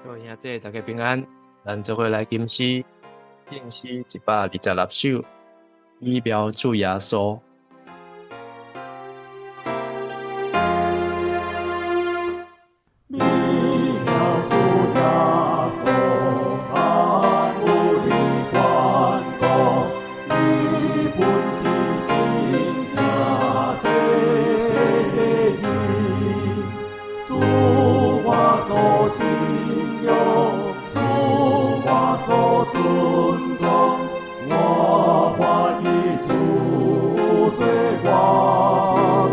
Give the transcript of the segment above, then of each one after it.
各位兄弟，大家平安。咱做伙來吟詩，聖詩126首，美妙主耶穌。美妙主耶穌，萬有的眷顧，伊本是神正做世世人，主我所信仰，主我所尊崇，我歡喜主做我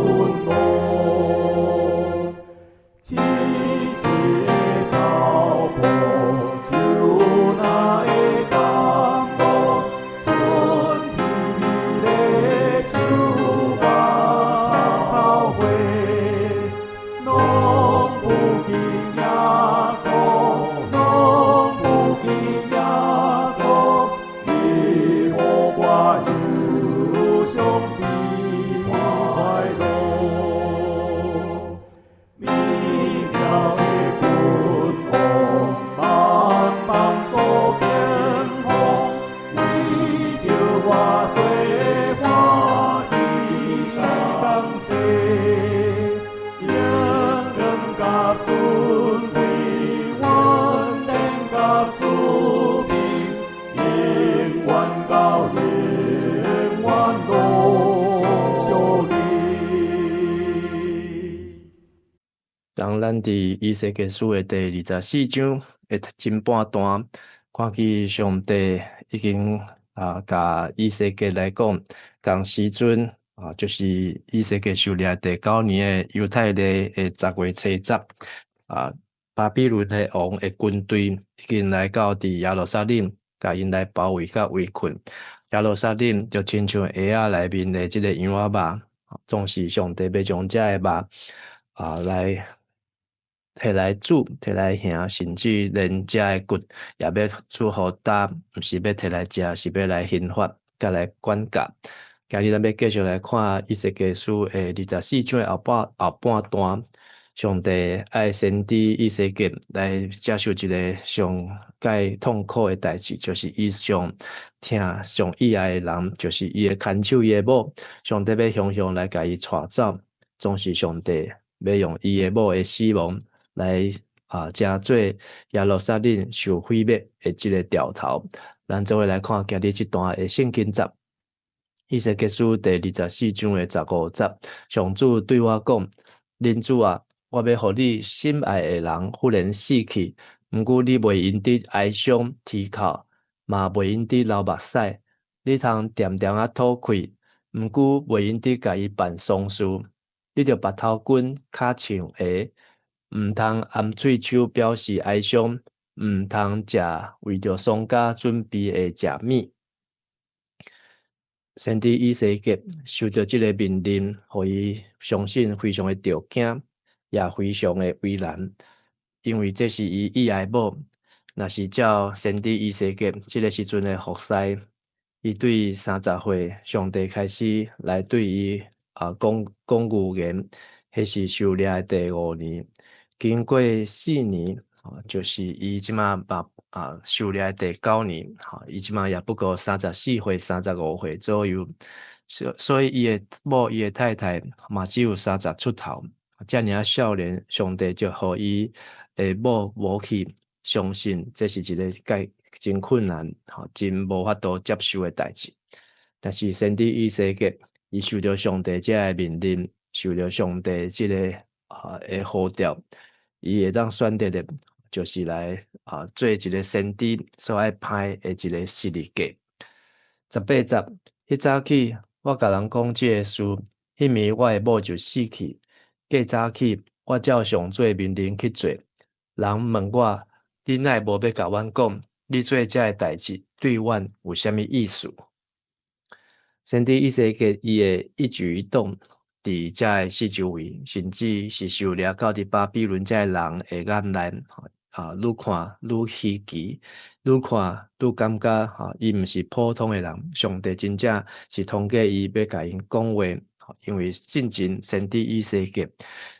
君王。青翠的草坡，樹若的甘露，春天美麗樹木草花，攏不及耶穌，攏不及耶穌，伊予我憂傷變快樂。美妙的君王，萬邦所敬奉，為著我做歡喜降世，榮光佮尊貴，恩典佮慈悲，永遠到永遠攏相連。當咱佇以西結書的第24章的前半段，看見上帝已經共以西結來講，仝時陣就是以西結受掠第九年的猶太曆的10月初10，巴比倫的王的軍隊已經來到佇耶路撒冷，共𪜶來包圍佮圍困。耶路撒冷就親像鞋仔內面的這個羊仔肉，總是上帝欲將這个肉來提來煮，提來行，甚至連這个骨也欲煮予焦，毋是欲提來食，是欲來刑罰，佮來管教。今日咱欲繼續來看以西結書的二十四章的後半段，上帝愛先知以西結來接受一个上蓋痛苦的代誌，就是伊上疼上意愛的人，就是伊的牽手伊的某，上帝欲雄雄來共伊帶走，總是上帝欲用伊的某的死亡來成做耶路撒冷受毀滅的這个兆頭。咱做伙來看今日這段的聖經節，以西結書第24章的15節，上主對我講：人子啊，我欲予你心愛的人忽然死去，毋過你袂用得哀傷啼哭，嘛袂用得流目屎。你通恬恬仔吐氣，毋過袂用得共伊辦喪事。你著縛頭巾、跤穿鞋，毋通掩喙手表示哀傷，毋通食為著喪家準備的食物。先知以西結受著這个命令，予伊相信非常的著驚，也非常的為難，因為這是伊意愛某。若是照先知以西結這个時陣的服侍，伊對30歲，上帝開始來對伊講講預言，彼是受掠的第五年，經過4年，就是伊這馬受掠的第九年，伊這馬也不過34歲、35歲左右，所以伊的某、伊的太太嘛只有三十出頭，遮爾仔少年，上帝就予伊的某無去，相信這是一个蓋真困難、真無法度接受的代誌。但是先知以西結，伊受著上帝這个命令，受著上帝這个的呼召，伊會當選擇的，就是來做一个先知所愛攀的一个十字架。18節，彼早起，我共人講這个事，彼暝我的某就死去。過早起，我照上主的命令去做。人問我，你哪會無欲共阮講，你做這个代誌對阮有啥物意思？先知以西結伊的一舉一動，佇遮个四周圍，甚至是受掠到佇巴比倫遮个人的眼內，愈看愈稀奇，愈看愈感覺，伊毋是普通的人，上帝真正是通過伊欲共𪜶講話，因為進前先知以西結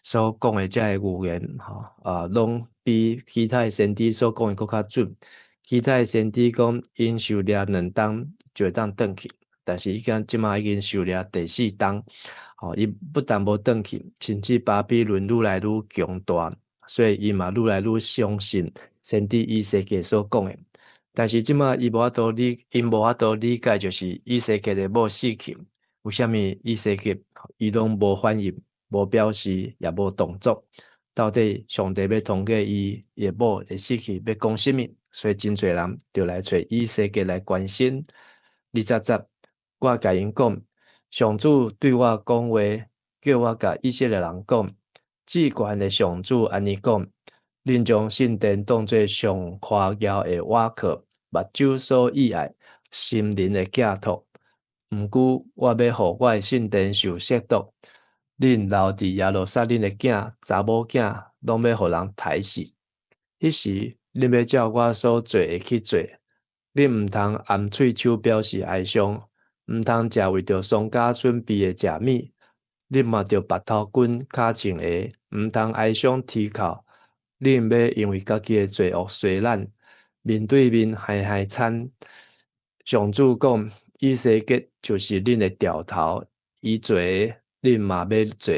所講的遮个預言，攏比比其他的先知所講的閣較準。其他的先知講，𪜶受掠2冬就會當轉去，但是伊講這馬已經受掠第四冬，吼，伊不但無轉去，甚至巴比倫愈來愈強大，所以伊嘛愈來愈相信先知以西結所講的。但是這馬伊無法度理，𪜶無法度理解，就是以西結的某死去，為啥物以西結伊攏無反應、無表示，也無動作？到底上帝欲通過伊的某的死去，欲講啥物？所以真濟人就來揣以西結來關心。20節，我共𪜶講，上主對我講話，叫我共以色列人講，至懸的上主按呢講：恁將聖殿當做上誇耀的倚靠，目睭所喜愛，心靈的寄託。毋過我欲予我的聖殿受褻瀆，恁留佇耶路撒冷的囝、查某囝，攏欲予人刣死。彼時，恁欲照我所做的去做，恁毋通掩喙手表示哀傷，毋通食為著喪家準備的食物。恁嘛著縛頭巾、跤穿鞋，毋通哀傷啼哭。恁欲因為家己的罪惡衰懶，面對面害害慘。上主講，以西結就是恁的柱頭，伊做的，恁嘛欲做，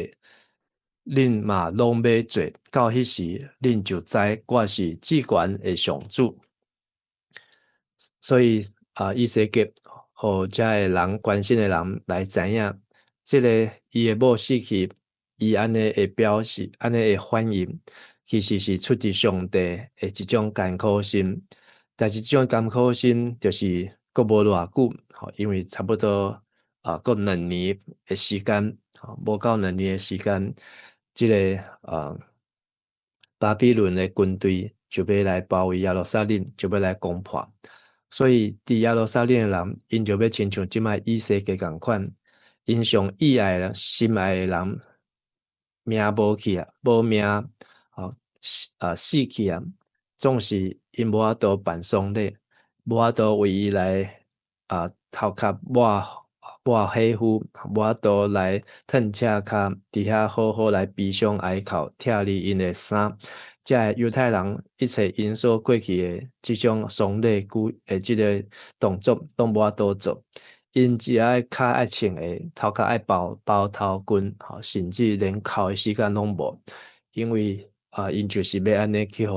恁嘛攏欲做。到彼時，恁就知我是至懸的上主。所以啊，以西結予遮的人關心的人來知影，這个伊的某死去，伊按呢會表示，按呢會反應，其實是出自上帝的一種艱苦心。但是這種艱苦心就是閣無偌久，吼，因為差不多啊，閣兩年的時間，吼，無夠兩年的時間，這个巴比倫的軍隊就欲來包圍耶路撒冷，就欲來攻破。所以，佇耶路撒冷的人，𪜶就欲親像這擺以西結仝款，𪜶上喜愛的、心愛的人，命無去啊，無命，吼，死去啊，總是𪜶無法度辦喪禮，無法度為伊來頭殼抹抹火灰，無法度來褪赤跤，佇遐好好來悲傷哀哭，拆離𪜶的衫。遮个猶太人一切𪜶所過去的這種喪禮舉的這个動作，攏無法度做。𪜶只愛跤愛穿鞋，頭殼愛包包頭巾，吼，甚至連哭的時間攏無，因為啊，𪜶就是欲按呢去予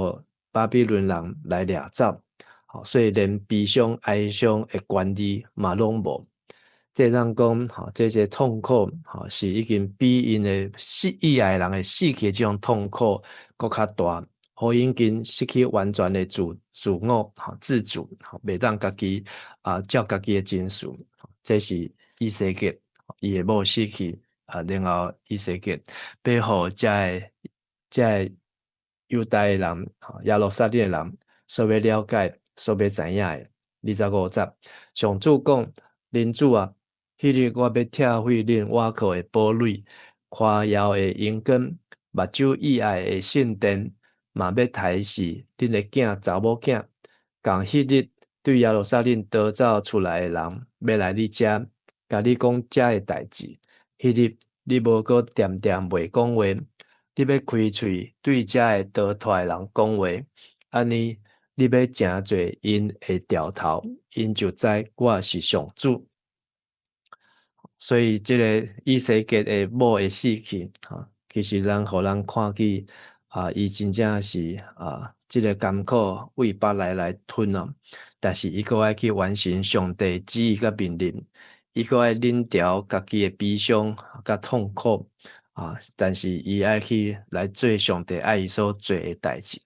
巴比倫人來掠走，吼，所以連悲傷哀傷的權利嘛攏無。這當講，吼，這個痛苦，吼，是已經比𪜶的死喜愛的人的死去這種痛苦閣較大，予𪜶已經失去完全的自我，吼，自主，吼，袂當家己啊照家己的情緒。這是以西結伊的某死去啊，然後以西結欲予遮个猶大的人，耶路撒冷的人所欲了解、所欲知影的。25節，上主講：人子啊，彼日我欲拆毀恁倚靠的堡壘，誇耀的榮光，目睭喜愛的聖殿，嘛欲刣死恁的囝查某囝。仝彼日對耶路撒冷逃走出來的人，欲來你遮，共你講遮的代誌。彼日你無閣恬恬袂講話，你欲開喙對遮的逃脫的人講話，按呢，你欲成做𪜶的柱頭，𪜶就知我是上主。所以，這个以西結的某的死去，吼，其實咱予咱看見啊，伊真正是啊，這个艱苦為腹內來吞哦，但是伊閣愛去完成上帝旨意佮命令，伊閣愛忍牢家己的悲傷佮痛苦啊，但是伊愛去來做上帝愛伊所做的代誌。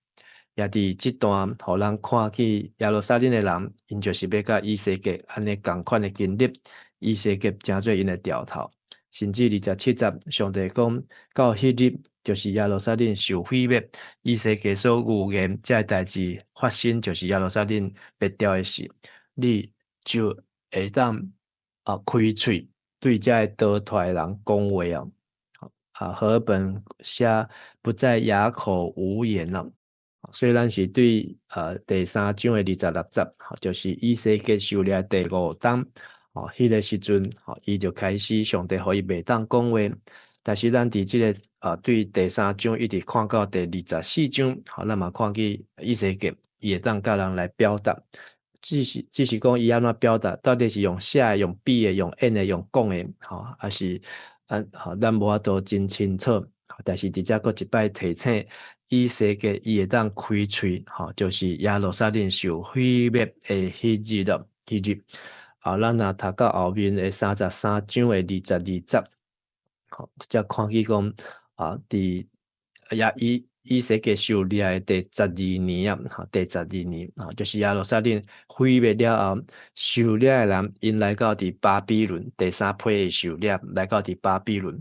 也佇這段，予咱看見耶路撒冷的人，𪜶就是欲佮以西結按呢仝款的經歷，以西結成做𪜶的柱頭。甚至27節，上帝講到彼日，就是耶路撒冷受毀滅，以西結所預言這个代誌發生，就是耶路撒冷滅掉的時，你就會當開喙對這个逃脫的人講話哦。啊，和合本寫不再啞口無言了。所以咱是對第三章的26節，就是以西結受掠第五冬，哦，彼个時陣，吼，伊就開始上帝予伊袂當講話，但是咱佇這个對第三章一直看到第二十四章，吼，咱嘛看見以西結伊會當佮人來表達，只是講伊按怎表達，到底是用寫的、用比的、用演的、用講的，吼，還是啊，吼，咱無法度真清楚。但是佇遮閣一擺提醒以西結，伊會當開喙，吼，就是耶路撒冷受毀滅的彼日咯，彼日。啊，咱若讀到後面的三十三章的二十二節，吼，才看見講啊，佇耶以西結受掠的第十二年啊，吼，第十二年，吼，就是耶路撒冷毀滅了後，受掠的人𪜶來到佇巴比倫，第三批的受掠來到佇巴比倫，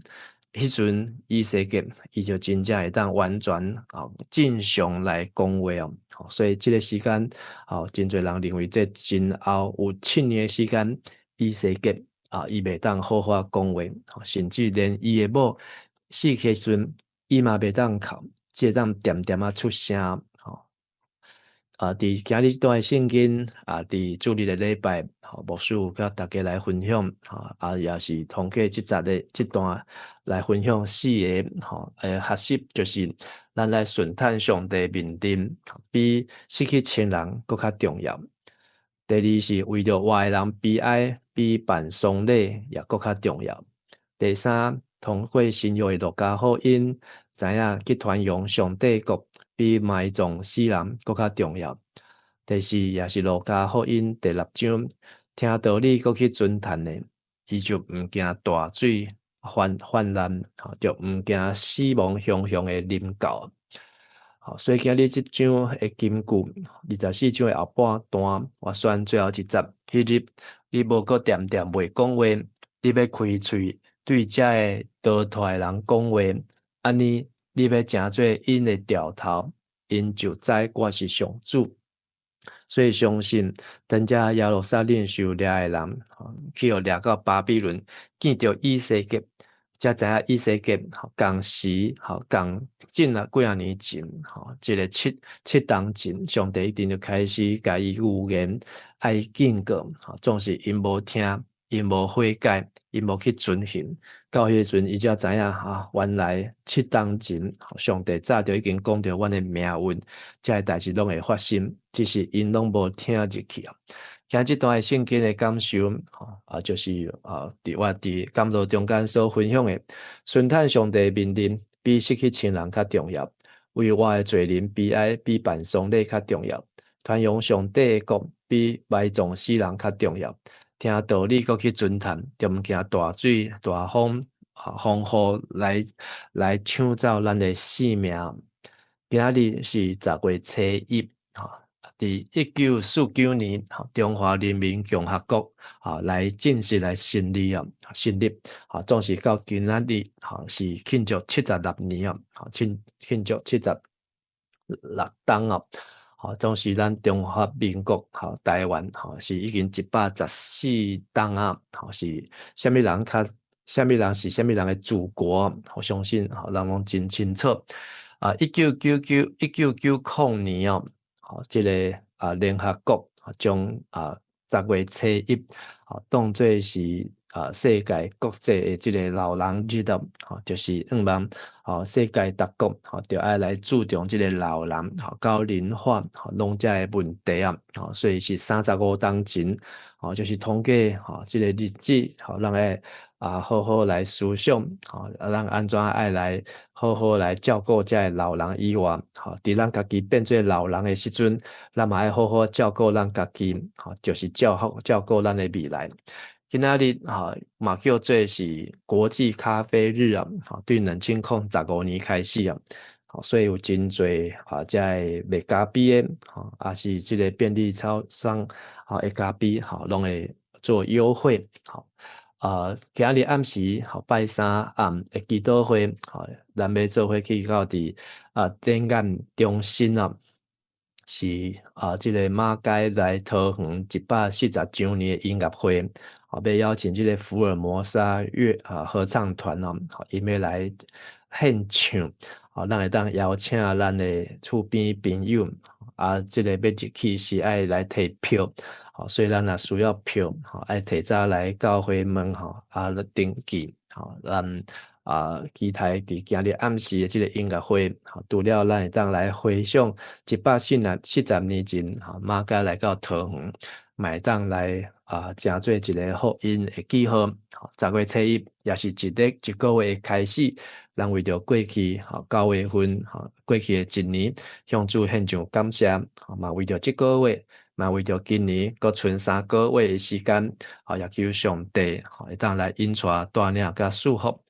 彼陣以西結伊就真正會當完全哦正常來講話哦，所以這个時間哦，真濟人認為這前後有七年的時間，以西結啊，伊袂當好好講話，甚至連伊的某死去時陣，伊嘛袂當哭，只會當恬恬仔出聲吼。啊，佇今日這段聖經啊，佇主日的禮拜，吼，牧師有佮大家來分享，吼，啊，也是通過這節的這段來分享四个吼，學習，就是咱來順趁上帝命令，比失去親人閣較重要。第二是為著活的人悲哀，比辦喪禮也閣較重要。第三，通過新約的路加福音，知影去傳揚上帝國，比埋葬死人閣較重要。第四，也是路加福音第六章，聽道理閣去遵趁的，伊就毋驚大水泛濫，吼，就毋驚死亡洶洶的臨到。好，所以今日這章的金句，二十四章的後半段，我選最後一節，彼日你無閣恬恬袂講話，你欲開喙對遮个倒退的人講話，按呢，你欲成做𪜶的柱頭，𪜶就知我是上主。所以相信，當遮耶路撒冷受掠的人，去予掠到巴比倫，見著以西結，才知影以西結仝時，吼，仝進了幾仔年前，吼，這个七冬前，上帝一定就開始共伊預言，愛伊警告，吼，總是𪜶無聽，𪜶無悔改，𪜶無去遵行，到彼時陣，伊才知影哈，原來七冬前，上帝早就已經講著阮的命運，這个代誌攏會發生，只是𪜶攏無聽入去啊。今這段聖經的感受，啊，就是啊，佇我佇講道中間所分享的，順趁上帝命令，比失去親人較重要；為活的罪人悲哀，比辦喪禮較重要；傳揚上帝的國，比埋葬死人較重要。聽道理閣去遵趁，就毋驚大水、大風、風雨來搶走咱的性命。今日是十月初一，吼，佇1949年，中華人民共和國啊來正式來成立啊，成立，啊，總是到今仔日，吼，是慶祝七十六年啊，慶祝七十六冬啊。吼，總是咱中華民國吼台灣吼是已經114冬啊，吼是啥物人較啥物人是啥物人的祖國，我相信吼人攏真清楚。啊，1990年哦，吼，這个啊聯合國將啊十月初一，吼當做是啊世界國際的這个老人日哦，吼就是向望吼世界各國吼著愛來注重這个老人吼高齡化吼攏這个問題啊，吼所以是35冬前，吼就是通過吼這个日子，吼咱愛啊好好來思想，吼啊咱按怎愛來好好來照顧這个老人以外，吼佇咱家己變做老人的時陣，咱嘛愛好好照顧咱家己，吼就是照顧咱的未來。今仔日吼嘛叫做是國際咖啡日啊，吼對2015年開始啊，所以有真濟啊，這個賣咖啡的，吼，抑是這个便利超商，吼的咖啡，吼，攏會做優惠，吼。啊，今日暗時，吼，拜三暗的祈禱會，吼，咱欲做伙去到佇啊展覽中心啊，是啊，這个馬偕來桃園140週年的音樂會，吼，欲邀請這个福爾摩沙樂啊合唱團哦，𪜶欲來獻唱，吼，咱會當邀請咱的厝邊朋友，啊，這个欲入去是愛來提票，吼，所以咱若需要票，吼，愛提早來教會問吼，啊，登記，吼，咱期待佇今日暗時的這個音樂會，除了咱會當來回想147年前，瑪該來到桃園，嘛會當來成做一個福音的記號。10月初1也是一日一個月的開始，咱為著過去9月份，過去的一年，向主獻上感謝，嘛為著這個月，嘛為著今年閣賰3個月的時間，也求上帝會當來引帶帶領佮賜福。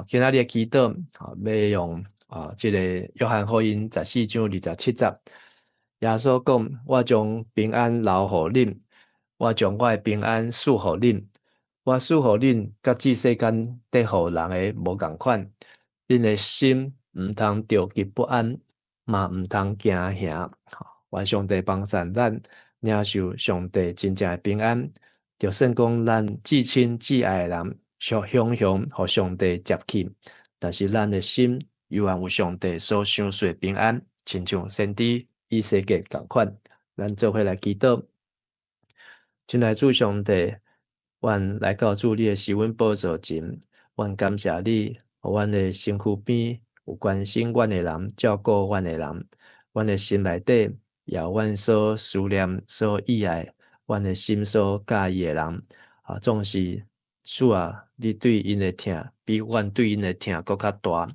今仔日的祈禱，欲用這个約翰福音14章27節，耶穌講：我將平安留予恁，我將我的平安賜予恁。我賜予恁，佮這世間得予人的無仝款。恁的心毋通著急不安，嘛毋通驚嚇。願上帝幫助咱領受上帝真正的平安，就算講咱至親至愛的人，雄雄予上帝接去，但是咱的心猶原有上帝所賞賜的平安，親像先知以西結仝款。咱做伙來祈禱，親愛主上帝，阮來到主你的施恩寶座前，阮感謝你，予阮的身軀邊有關心阮的人，照顧阮的人，阮的心內底也有阮所思念、所意愛、阮的心所佮意的人，總是主啊，你對𪜶的疼比阮對𪜶的疼閣較大。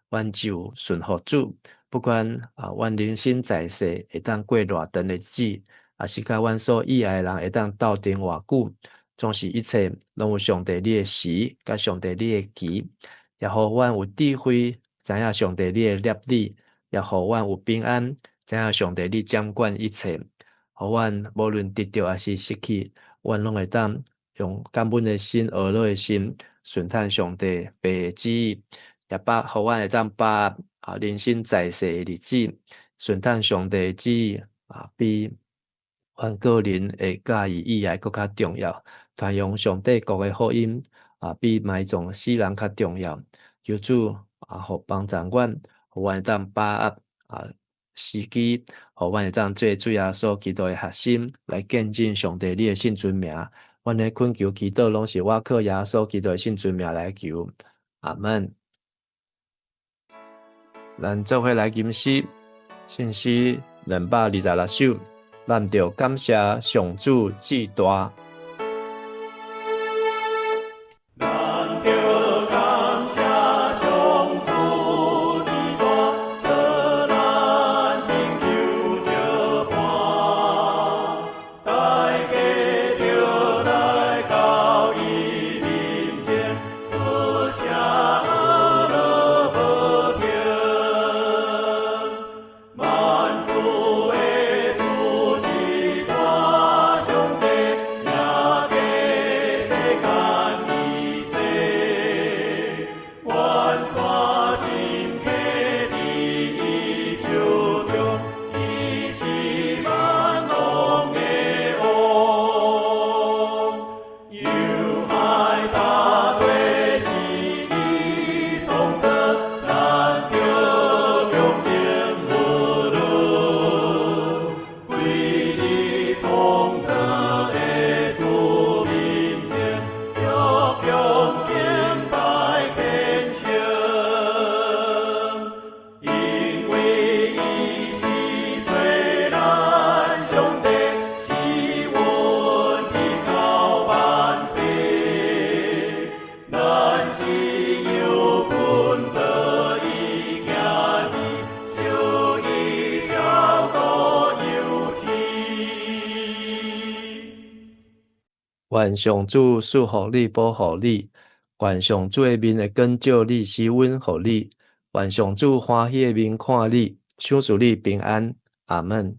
阮只有順服主，不管阮人生在世會當過偌長的日子，抑是佮阮所意愛的人會當鬥陣偌久，總是一切攏有上帝你的時，佮上帝你的期，也予阮有智慧，知影上帝你的立意，也予阮有平安，知影上帝你掌管一切，予阮無論得著抑是失去，阮攏會當用感恩的心、呵樂的心，順趁上帝父的旨意，也把予阮會當把握人生在世的日子，順趁上帝的旨意比阮個人的佮意意愛閣較重要。傳揚上帝國的福音比埋葬死人較重要。求主予幫助阮，予阮會當把握時機，予阮會當做主耶穌基督的學生，來見證上帝你的聖尊名。阮的懇求祈禱攏是倚靠耶穌基督的聖尊名來求。阿門。咱做伙來吟詩，聖詩226首，咱著感謝上主至大。咱著感謝上主至大，做咱拯救石伴，大家著來到伊面前，出聲呵樂無停。萬主的主至大上帝，贏過世間一切，關山心揢佇伊手中，伊是萬王的王。洋海大地是伊創造，咱著恭敬呵樂，歸伊創造的主面前，著恭敬拜虔誠，因為伊是做咱上帝，是阮依靠萬世。咱是羊群做伊囝兒，受伊照顧養飼。願上主賜福你，保護你；願上主的面會光照你，施恩予你；願上主歡喜的面看你，賞賜你平安。阿門。